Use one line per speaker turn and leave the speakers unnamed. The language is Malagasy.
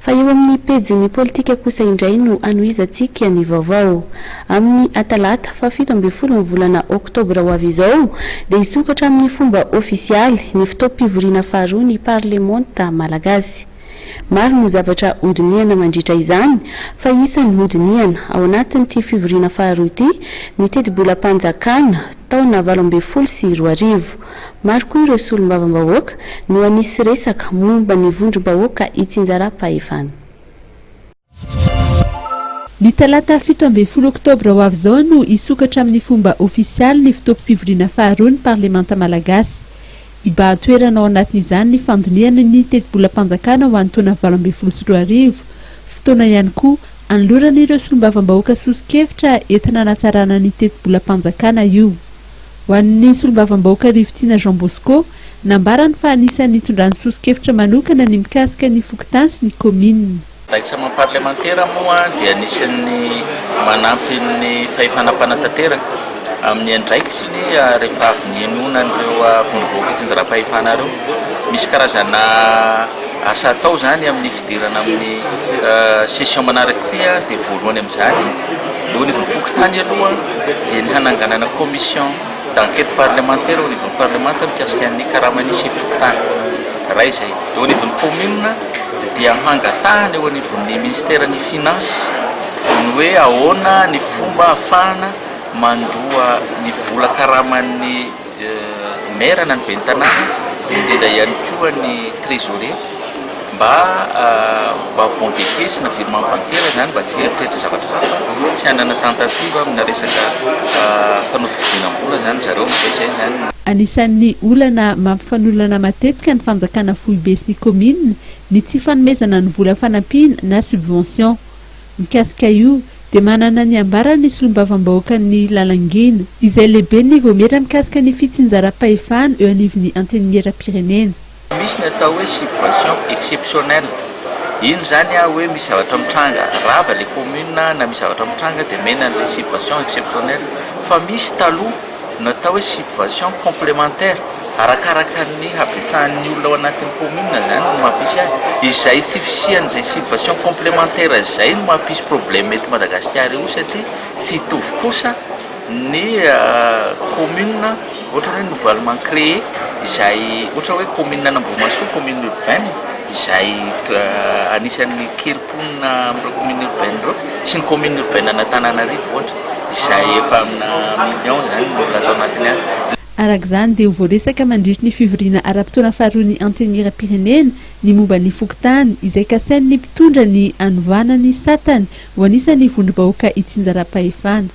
Fa eo amin'ny pejin'ny politika kosa indray no hanohizantsika ny vaovao. Amin'ny talata faha-17 ny volana oktobra ho avy izao dia hisokatra amin'ny fomba ofisialy ny fotoam-pivoriana faharoa ny parlemanta malagasy. Maro no zavatra hodinihana mandritra izany fa isan'ny hodinihana ao anatin'ity fivoriana faharoa ity ny tetibolam-panjakana taona 2018. Maro koa ireo solombavambahoaka no hanisy resaka momba ny vondrom-bahoaka itsinjaram-pahefana.
Ny talata 17 oktobra ho avy izao no hisokatra amin'ny fomba ofisialy ny fotoam-pivoriana faharoa ny parlemanta malagasy. Hibahan-toerana ao anatin'izany ny fandinihana ny tetibolam-panjakana ho an'ny taona 2018. Fotoana ihany koa anolorana ireo solombavambahoaka soso-kevitra entina hanatsarana ny tetibolam-panjakana io. Ho an'ny solombavambahoaka Rivotiana Jean Bosco, nambarany fa anisan'ny nitondrany soso-kevitra manokana ny mikasika ny fokontany sy ny kaominina.
Andraikitra maha parlemantera moa dia anisan'ny manampy ny fahefana mpanatanteraka amin'ny andraikiny rehefa avy nihenoana an'ireo vondrom-bahoaka itsinjaram-pahefana ireo. Misy karazana asa atao izany amin'ny fidirana amin'ny session manaraka ity dia voalohany amin'izany eo anivon'ny fokontany aloha dia ny hananganana commission d'enquête parlementaire eo anivon'ny parlemanta mikasika ny karaman'ny sefo fokontany. Iray izay. Eo anivon'ny commune dia hangatahana eo anivon'ny ministeran'ny finance ny hoe ahoana ny fomba ahafahana mandoa ny vola karaman'ny maire na ny ben'ny tanàna, indrindra ihany koa ny trésorier mba mba bon de caisse na virement bancaire izany mba tsy hieritreritra zavatra hafa, tsy hanana tentative amina resaka fanodikodinam-bola izany zareo amin'izay izay izany.
Anisan'ny olana mampifanolana matetika ny fanjakana foibe sy ny kaominina ny tsy fanomezana ny vola fanampiana na subvention. Mikasika io dia manana ny ambarany ny solombavambahoakan'ny Lalangina, izay lehiben'ny vaomiera mikasika ny fitsinjaram-pahefana eo anivon'ny Antenimierampirenena.
Misy ny atao hoe subvention exceptionnelle, iny izany hoe misy zavatra mitranga, rava ilay commune na misy zavatra mitranga dia omena an'ilay subvention exceptionnelle, fa misy taloha natao hoe subvention complémentaire, arakaraka ny habetsahan'ny olona ao anatin'ny commune izany no mampisy azy, izay tsy fisian'izay subvention complémentaire izay no mampisy problème eto Madagasikara io satria tsy hitovy kosa ny commune ohatra hoe nouvellement créé izay ohatra hoe commune an'Ambohimahasoa commune urbaine izay anisan'ny kely mponina amin'ireo commune urbaine ireo sy ny commune urbaine an'Antananarivo ohatra izay efa amina million izany ny olona atao anatiny any.
Araka izany dia ho voaresaka mandritry ny fivoriana ara-potoana faharoan'ny Antenimierampirenena ny momba ny fokontany izay kasain'ny mpitondra ny hanovana ny satany ho anisan'ny vondrom-bahoaka itsinjaram-pahefana.